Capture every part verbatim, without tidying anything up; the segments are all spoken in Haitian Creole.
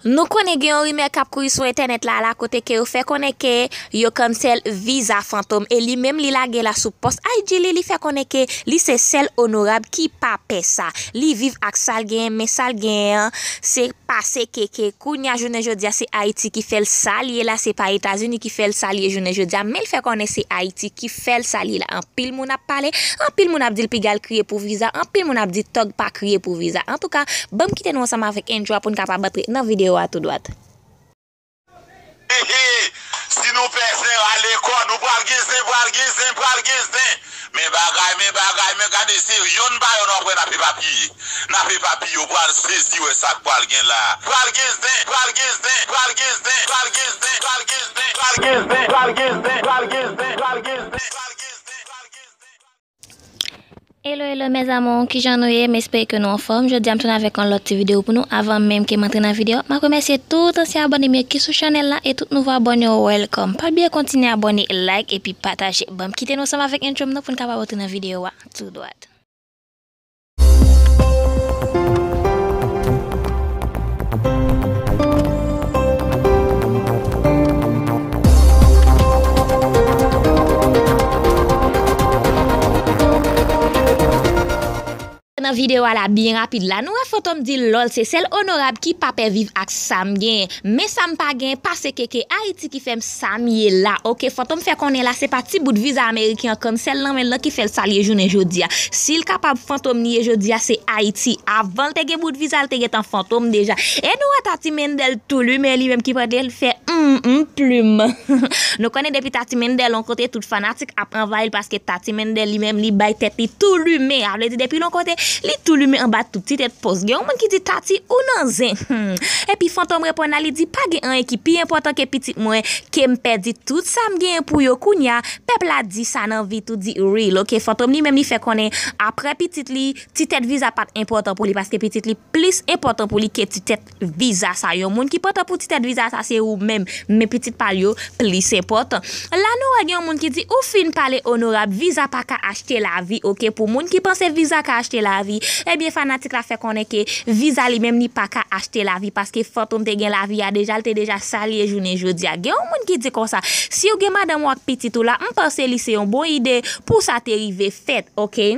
Nou konnen gen yon rimè k ap kouri sou entènèt la, la kote ke yo fè konnen ke yo cancel viza Fantom. E li menm, li lage la sou pòs I G li, li fè konnen ke li se sèl onorab ki pa pè sa. Li viv ak sa l genyen, men sa l genyen an, se pase keke. Kounye a, jounen jodi a, se Ayiti ki fè l sa l ye la, se pa Etazini ki fè l sa l ye jounen jodi a. Men l fè konnen se Ayiti ki fè l sa l ye la. Anpil moun ap pale, anpil moun ap di l piga l kriye pou viza, anpil moun ap di tòg pa kriye pou viza. Antouka, ban m kite nou ansanm avèk entwo a pou n kapab antre nan videyo a tou dwat. Hehe, si nou pè zen, rale kò nou, pral gen zen, pral gen zen, pral gen zen. Men bagay, men bagay, men gade, se yonn pa yonn w ap wè n ap epapiye. N ap epapiye, w pral sezi wè sa k pral gen la. Pral gen zen, pral gen zen, pral gen zen, pral gen zen, pral gen zen, pral gen zen, pral gen zen, pral gen zen, pral gen zen, pral gen zen, pral gen zen. Hello, hello, mes amours, kijan nou ye? M espere ke nou anfòm. Jodi a, m tounen avèk yon lòt ti videyo pou nou. Avan menm ke m antre nan videyo, m ap remèsye tout ansyen abòne m yo ki sou chanèl la e tout nouvo abòne yo, welcome. Pa bliye kontinye abòne, like epi pataje. Ban m kite nou ansanm avèk entwo m nan pou n kapab antre nan videyo a tou dwat. Nan videyo a la, byen rapid la, nou wè Fantom di lòl se sèl onorab ki pa pè viv ak sa m genyen. Men sa m pa genyen, pase keke Ayiti ki fè m sa m ye la. Oke, Fantom fè konnen la se pa ti bout viza ameriken an cancel nan men l lan ki fè l sa l ye jounen jodi a. Si l kapab Fantom li ye jodi a, se Ayiti. Avan l te gen bout viza, l te gentan Fantom deja. E nou wè Tati Mendel tou li menm, li menm ki pote l fè mm, mm, plim. Nou konnen depi Tati Mendel yon kote, tout fanatik ap anvayi l paske Tati Mendel li menm li bay tèt li tou limen. A vle di depi l yon kote, li tou limen anba tout ti tèt pòs. Gen yon moun ki di Tati ou nan zen. Hmm. Epi Fantom reponn la, li di pa gen anyen ki pi enpòtan ke pitit mwen, ke m pèdi tout sa m genyen pou yo kounye a. Pèp la di sa nan vit ou di real. Oke, Fantom li menm li fè konnen apre pitit li, ti tèt viza pa t enpòtan pou li paske pitit li plis enpòtan pou li ke ti tèt viza sa. Yon moun ki enpòtan pou ti tèt viza sa se ou menm, men pitit pa l yo plis enpòtan. La nou wè gen yon moun ki di ou fin pale onorab, viza pa ka achte lavi, oke, pou moun ki panse viza ka achte lavi, ebyen fanatik la fè konnen ke viza li menm li pa ka achte lavi paske Fantom te gen lavi a deja, l te deja sa l ye jounen jodi a. Gen yon moun ki di konsa, si w gen madanm ou ak pitit ou la, m panse li se yon bon ide pou sa te rive fèt, oke?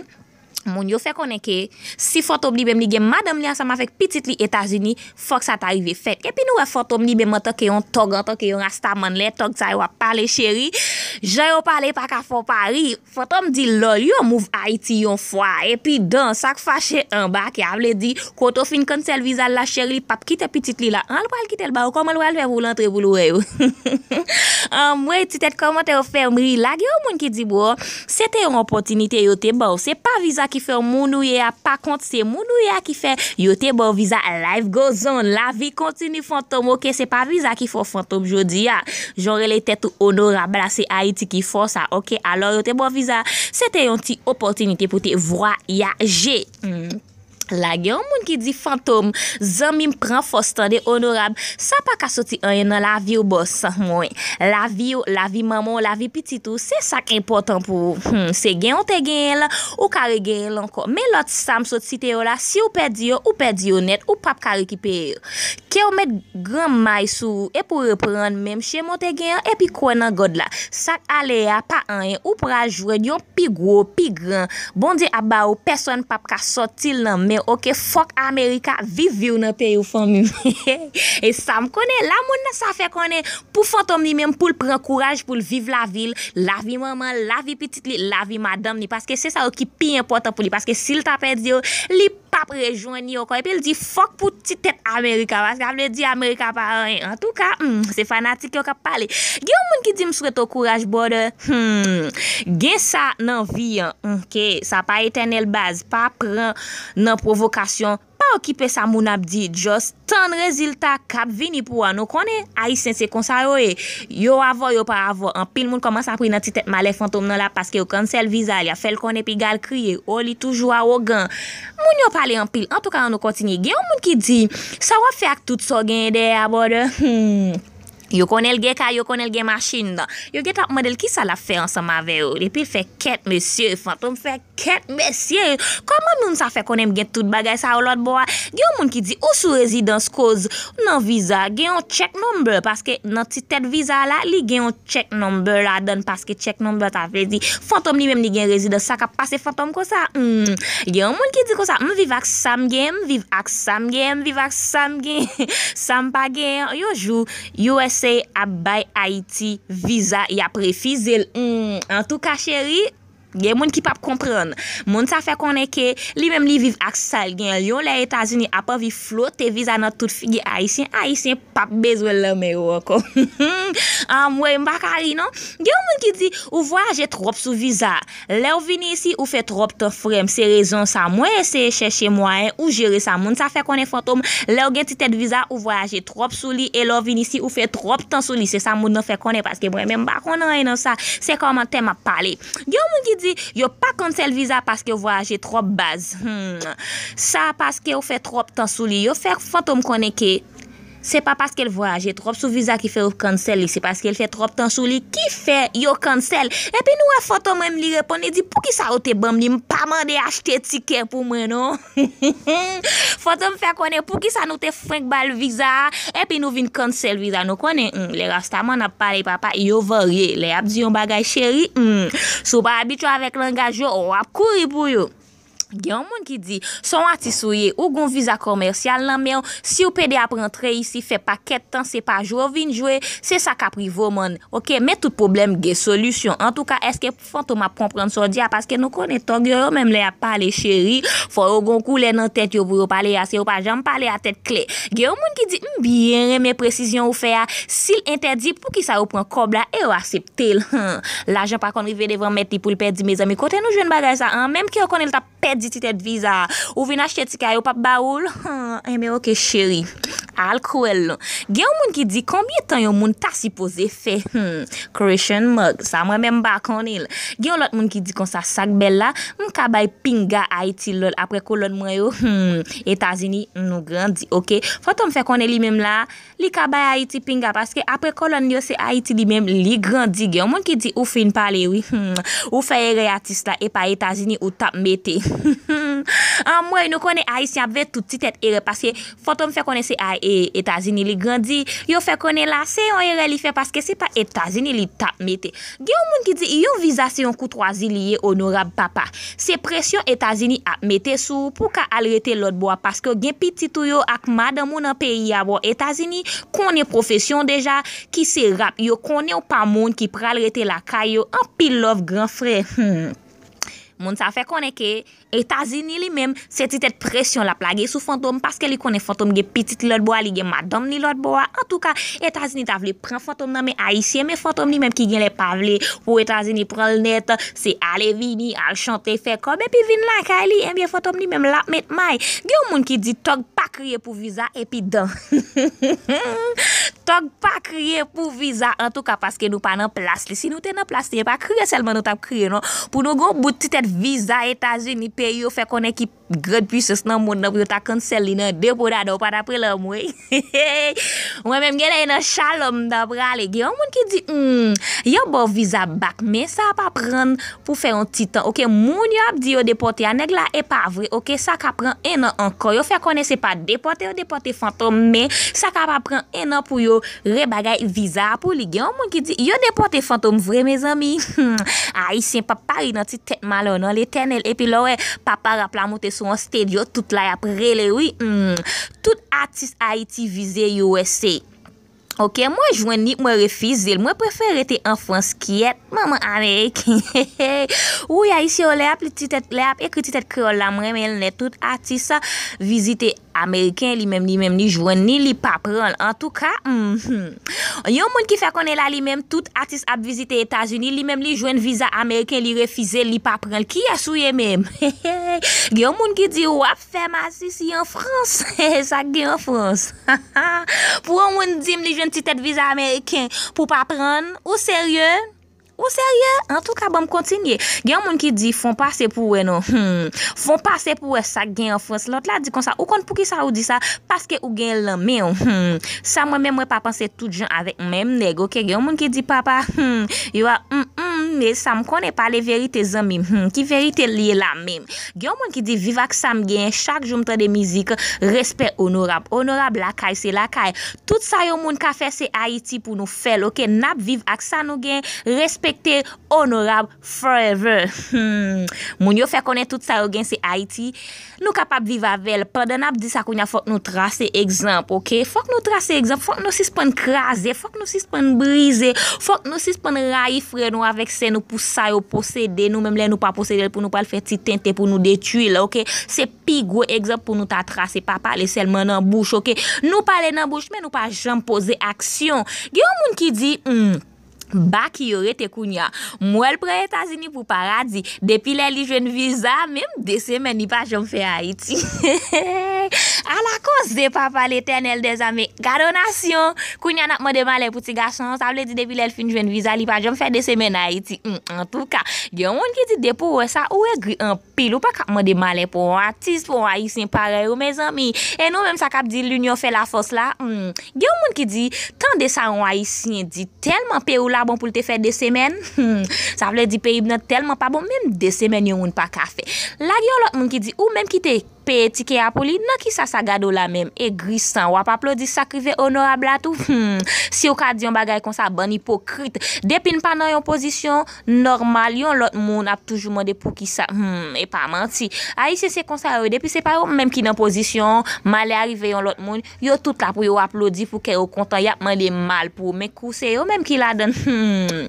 Moun yo fè konnen ke si Fantom li menm li gen madanm li ansanm avèk pitit li Etazini, fòk sa ta rive fèt. Epi nou wè Fantom li menm antanke yon tòg, antanke yon rastaman, lè tòg sa yo ap pale cheri, jan yo pale pa ka fè w pa ri. Fantom di lòl, yon mouv Ayiti yon fwa, epi dan sa k fache anbake, a vle di kote w fin cancel viza l la cheri, li p ap kite pitit li la. An, l pral kite l ba w, kòman l pral fè pou l antre pou l wè yo? Anmwey, ti tèt kòmantè yo fè m ri. La gen yon moun ki di bro, se te yon opòtinite yo te ba w. Se pa viza ki fè w moun ou ye a, pa kont se moun ou ye a ki fè yo te ba w viza. Life goes on, lavi kontini Fantom, oke, se pa viza ki fè w Fantom jodi a. Jan w rele tèt ou onorab la, se Ayiti ki fè w sa, oke. Alò yo te ba w viza, se te yon ti opòtinite pou te vwayaje. Hmm. La gen yon moun ki di Fantom, zanmi m pran fòs tande onorab, sa pa ka soti anyen nan lavi w bòs mwen. Lavi w, lavi manman w, lavi pitit ou, se sa k enpòtan pou ou. Hmm, se gen w te genyen l, ou ka regenyen l ankò. Men lòt sa m sot site yo la, si w pèdi yo, ou pèdi yo nèt, ou p ap ka rekipere yo. Ke w met gran may sou ou, e pou reprann menm chemen w te genyen an, epi kwè nan God la. Sa k ale a pa anyen, ou pral jwenn yon pi gwo, pi gran. Bondye ap ba ou, pèsonn p ap ka sòti l nan men w, oke? Fòk Amerika, viv vi w nan peyi w, fanmi m. E sa m konnen, la moun nan sa fè konnen, pou Fantom li menm, pou l pran kouraj, pou l viv lavi l, lavi manman l, lavi pitit li, lavi madanm li, paske se sa yo ki pi enpòtan pou li, paske si l ta pèdi yo, li p ap rejwenn yo ankò. Epi l di fòk pou ti tèt Amerika, paske sa vle di Amerika pa anyen. Antouka, hmm, se fanatik yo k ap pale. Gen yon moun ki di m swete w kouraj, brother. Hmm, gen sa nan vi an. Oke, sa pa etènèl baz. Pa pran nan pwovokasyon. Pa okipe sa moun ap di. Just tann rezilta k ap vini pou a. Nou konnen Ayisyen se konsa yo ye. Yo avè w, yo pa avè w. Anpil moun kòmanse ap ri nan ti tèt malè Fantom nan la paske yo cancel viza l, y ap fè l konnen piga l kriye. O, li toujou awogan. Moun yo pale anpil. Antouka, ann nou kontinye. Gen yon moun ki di, sa w ap fè ak tout sa w genyen dèyè a, brother? Hmm. Yo konnen l gen kay, yo konnen l gen machin. Yo gentan ap mande l kisa l ap fè ansanm avè yo. Epi l fè kèt, mesye. Fantom fè Kèt mesye, kòman moun sa fè konnen m gen tout bagay sa yo lòt bò a? Gen yon moun ki di ou sou rezidans koz nan viza gen yon check number, paske nan ti tèt viza la li gen yon check number ladan, paske check number sa vle di Fantom li menm li gen rezidans. Sa k ap pase Fantom konsa? Hmm. Gen yon moun ki di konsa, m viv ak sa m gen, m viv ak sa m gen, m viv ak sa m gen, sa m pa gen. Yon jou U S A ap bay Ayiti viza, y ap refize l. Hmm. Antouka cheri, gen moun ki p ap konprann. Moun sa fè konnen ke li menm li viv ak sa l gen. Yon lè Etazini ap anvi flote viza nan tout figi Ayisyen, Ayisyen p ap bezwen l nan men yo ankò. Anmwey, m pa ka ri non. Gen yon moun ki di ou vwayaje twòp sou viza. Lè w vini isi, ou fè twòp tan frè m. Se rezon sa mwen eseye chèche mwayen ou jere sa. Moun sa fè konnen Fantom, lè w gen ti tèt viza, ou vwayaje twòp sou li, e lè w vin isi, ou fè twòp tan sou li. Se sa moun nan fè konnen, paske mwen menm m pa konn anyen nan sa. Se kòmantè m ap pale. Gen yon moun ki di yo pa cancel viza paske yo vwayaje twòp baz. Hmm. Sa paske yo fè twòp tan sou li. Yo fè Fantom konnen ke se pa paske l vwayaje twòp sou viza ki fè yo cancel li, se paske l fè twòp tan sou li ki fè yo cancel. Epi nou wè Fantom menm li reponn, li di poukisa yo te ban m li, m pa mande achte tikè pou mwen non. Fantom fè konnen poukisa nou te fwenk ba l viza a, epi nou vin cancel viza. Nou konnen, hmm, lè Rastaman ap pale papa, yo varye. Lè y ap di yon bagay cheri, hmm, si w pa abitye avèk langaj yo, w ap kouri pou yo. Gen yon moun ki di, se yon atis ou ye, ou gon viza kòmèsyal nan men w, si w pede ap rantre isi, fè pakèt tan, se pa jwe w vin jwe, se sa k ap rive w, man. Oke, men tout pwoblèm gen solisyon. Antouka, èske Fantom ap konprann sa w di a? Paske nou konnen tòg yo, yo menm lè y ap pale cheri, fò yo gon koulè nan tèt yo pou yo pale a, se yo pa janm pale a tèt klè. Gen yon moun ki di, m byen renmen presizyon ou fè a, si l entèdi, poukisa yo pran kòb la e yo aksepte l? Lajan pa konn rive devan mèt li pou l pèdi, mezanmi. Kote nou jwenn bagay sa an? Menm ke yo konnen l t ap pèdi ti tèt viza a. Ou vin achte tikè a, yo p ap ba ou l? Enben, oke, cheri. Al kwè l non. Gen yon moun ki di, konbyen tan yon moun ta sipoze fè? Hmm, question mark. Sa mwen menm m pa konnen l. Gen yon lòt moun ki di konsa, sa k bèl la, m ka bay pinga Ayiti lòl apre kolòn mwen yo. Hmm, Etazini, nou grandi, oke? Fantom fè konnen li menm la, li ka bay Ayiti pinga, paske apre kolòn yo, se Ayiti li menm, li grandi. Gen yon moun ki di, ou fin pale, wi. Hmm. Ou fè erè atis la, e pa Etazini ou t ap mete. Anmwey, nou konnen Ayisyen ap veye tout ti tèt erè, paske Fantom fè konnen se a, e, Etazini li grandi. Yo fè konnen la, se yon erè li fè, paske se pa Etazini li t ap mete. Gen yon moun ki di, yon viza se yon koutwazi li ye, onorab papa. Se presyon Etazini ap mete sou ou pou w ka al rete lòt bò a, paske gen pitit ou yo ak madanm ou nan peyi a. Bon, Etazini konnen pwofesyon w deja, ki se rap. Yo konnen w pa moun ki pral rete lakay yo. Anpil love, gran frè. Hmm. Moun sa fè konnen ke Etazini li menm, se ti tèt presyon l ap lage sou Fantom, paske li konnen Fantom gen pitit li lòt bò a, li gen madanm li lòt bò a. Antouka, Etazini ta vle pran Fantom nan men Ayisyen, men Fantom li menm ki genlè pa vle pou Etazini pran l nèt, se ale vini, al chante, fè kòb, epi vin lakay li, enben Fantom li menm l ap met may. Gen yon moun ki di tòg pa kriye pou viza epi dan. Tòg pa kriye pou viza, antouka, paske nou pa nan plas li. Si nou te nan plas li, e pa kriye sèlman nou t ap kriye non. Pou nou gon bout ti tèt viza Etazini, peyi yo fè konnen ki gran pwisans nan mond nan, pou yo ta cancel li nan depo dada, ou pa t ap rele anmwey. Mwen menm genlè e nan Shalom m ta prale. Gen yon moun ki di, hmm, yo ba w viza bak, men sa ap pran pou fè yon ti tan. Oke, moun yo ap di yo depòte a, nèg la e pa vre. Oke, sa ka pran en an ankò. Yo fè konnen se pa depòte yo depòte Fantom, men sa ka pa pran en an pou yo rebagay viza a pou li. Gen yon moun ki di, yo depòte Fantom vre, mezanmi. Hmm, Ayisyen p ap pari nan ti tèt malè w non, Letènèl. Epi lè w wè papa rap la moute sou yon stage, yo tout la y ap rele, wi. Hmm, tout atis Ayiti vize U S A. Oke, mwen jwenn li, mwen refize l. Mwen prefere rete an Frans, kyèt, manman ameriken. Wi, Ayisyen yo, lè y ap li ti tèt, lè y ap ekri ti tèt kreyòl la, mwen renmen l nèt. Tout atis vizite ameriken, li menm, li menm, li jwenn li, li pa pran l. Antouka, mhm. Yon moun ki fè konnen la, li menm, tout atis ap vizite Etazini, li menm, li jwenn viza ameriken, li refize l, li pa pran l. Kiyès ou ye menm? Gen yon moun ki di, w ap fè masisi an Frans. Sa k gen an Frans? Pou yon moun di m li jwenn ti tèt viza ameriken pou pa pran l, ou serye? Ou serye? Antouka, ban m kontinye. Gen yon moun ki di, fon pase pou wè non. Hmm. Fon pase pou wè sa k gen an Frans. Lòt la di konsa, ou konn poukisa ou di sa? Paske ou gen l nan men w. Hmm. Sa mwen menm, mwen pa panse tout jan avèk menm nèg, oke? Gen yon moun ki di, papa, hmm, yo a, hmm, hmm, E sa m konnen, pale verite zanmi m. Hmm, ki verite l ye la menm? Gen yon moun ki di viv ak sa m genyen, chak jou m tande mizik, respè onorab. Onorab lakay se lakay. Tout sa yon moun ka fè se Ayiti pou nou fè l, oke? N ap viv ak sa nou genyen, respekte onorab forever. Hmm. Moun yo fè konnen tout sa yo gen se Ayiti. Nou kapab viv avè l. Pandan n ap di sa kounye a, fòk nou trase egzanp, oke? Fòk nou trase egzanp, fòk nou sispann kraze, fòk nou sispann brize, fòk nou sispann rayi frè nou avèk sè nou pou sa yo posede, nou menm lè nou pa posede l pou nou pral fè ti tenten pou nou detwi l, oke? Se pi gwo egzanp pou nou ta trase, pa pale sèlman nan bouch, oke? Nou pale nan bouch, men nou pa janm poze aksyon. Gen yon moun ki di, hmm, Baki yo rete kounye a. M wè l pran Etazini pou paradi. Depi lè li jwenn viza, menm de semèn li pa janm fè Ayiti. Ala koze, papa Letènèl dèzame. Gade yon nasyon. Kounye a n ap mande malè pou ti gason an. Sa vle di depi lè l fin jwenn viza, li pa janm fè de semèn Ayiti. Hmm, antouka, gen yon moun ki di depi w wè sa, ou egri anpil. Ou pa ka ap mande malè pou yon atis, pou yon ayisyen parèy ou, mezanmi. E nou menm sa k ap di linyon fè lafòs la, hmm, gen yon moun ki di, tande sa yon ayisyen di, tèlman peyi w la bon pou l te fè de semèn. Hmm, sa vle di peyi m nan tèlman pa bon, menm de semèn yon moun pa ka fè. La gen yon lòt moun ki di, ou menm ki te peye tikè a pou li, nan kisa sa gade w la menm? Egrisan, w ap aplodi sa k rive onorab la tou? Hmm, si w ka di yon bagay konsa, bann ipokrit. Depi n pa nan yon pozisyon nòmal, yon lòt moun ap toujou mande poukisa. Hmm, e pa manti. Ayisyen se konsa yo ye. Depi se pa yo menm ki nan pozisyon an, malè a rive yon lòt moun, yo tout la pou yo aplodi pou kè yo kontan, y ap mande mal pou ou. Men kou se yo menm ki ladan l. Hmm.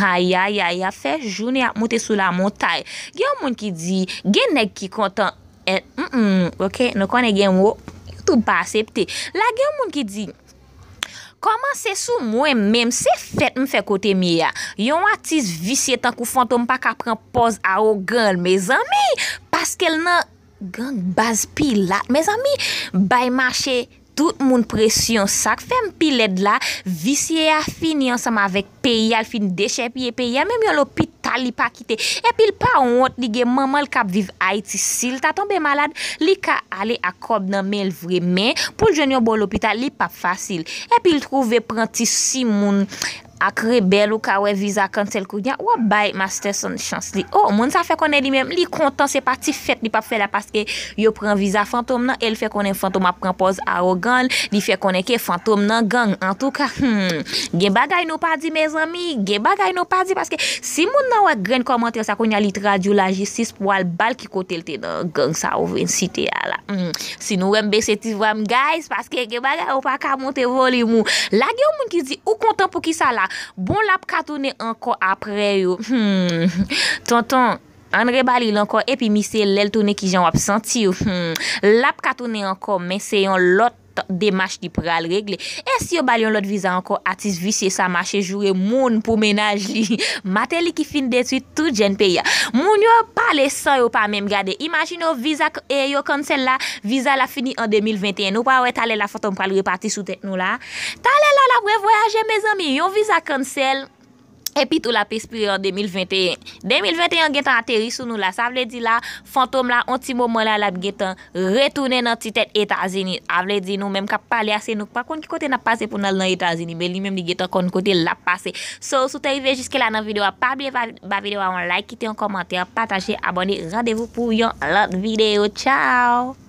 Ayayay, y ap fè jounen y ap monte sou lamontay. Gen yon moun ki di, gen nèg ki kontan. Eh, mm, mm, oke, nou konnen gen mo YouTube pa aksepte. La gen yon moun ki di, kòmanse sou mwen menm, se fèt m fè kote m ye a. Yon atis visye tankou Fantom pa ka pran pòz awogan l, mezanmi, paske l nan gang baz Pilat, mezanmi, bay mache tout moun presyon. Sa k fè m pi lèd la, visye a fini ansanm avèk peyi a, l fin dechèpiye peyi a, menm yon lopital li pa kite. Epi l pa wont, li gen manman l k ap viv Ayiti. Si l ta tonbe malad, li ka ale ak kòb nan men l vre, men pou l jwenn yon bon lopital, li p ap fasil. Epi l twouve pran ti simoun ak rebèl, ou ka wè viza cancel kounye a, w ap bay Masterson chans li. Oh, moun sa fè konnen li menm, li kontan, se pa ti fèt li p ap fè la paske yo pran viza Fantom nan, e l fè konnen Fantom ap pran pòz awogan l, li fè konnen ke Fantom nan gang. Antouka, hmm, gen bagay nou pa di, mezanmi, gen bagay nou pa di, paske si moun nan wè grenn kòmantè sa kounye a, li tradui lajistis pou al ba l ki kote l te nan gang sa ou vin site a la. Hmm. Si nou wè m bese ti vwa m, guys, paske gen bagay ou pa ka monte volim ou. La gen yon moun ki di, ou kontan pou kisa la? Bon, l ap ka tounen ankò aprè yo. Hmm. Tonton, ann rebali l ankò, epi misye, lè l tounen, kijan w ap santi w? Hmm. L ap ka tounen ankò, men se yon lòt demach li pral regle. E si yo ba l yon lòt viza ankò, atis visye sa mache joure moun pou mennaj li. Mateli ki fin detwi tout jèn peyi a. Moun yo pale san yo pa menm gade. Imajine w viza k-, e yo cancel la, viza la fini an de mil venteyen. Nou pa wè talè la Fantom pral repati sou tèt nou la. Talè la l ap revwayaje, mezanmi. Yon viza cancel. Epi tou l ap espire an de mil venteyen. De mil venteyen gentan ateri sou nou la. Sa vle di la, Fantom la, on ti moman la, l ap gentan retounen nan ti tèt Etazini. A vle di nou menm k ap pale a, se nou k pa konn ki kote n ap pase pou n al nan Etazini, men li menm li gentan konn kote l ap pase. So, si w te rive jiske la nan videyo a, pa bliye ba, ba videyo a yon like, kite yon kòmantè, pataje, abòne. Randevou pou yon lòt videyo. Tchao!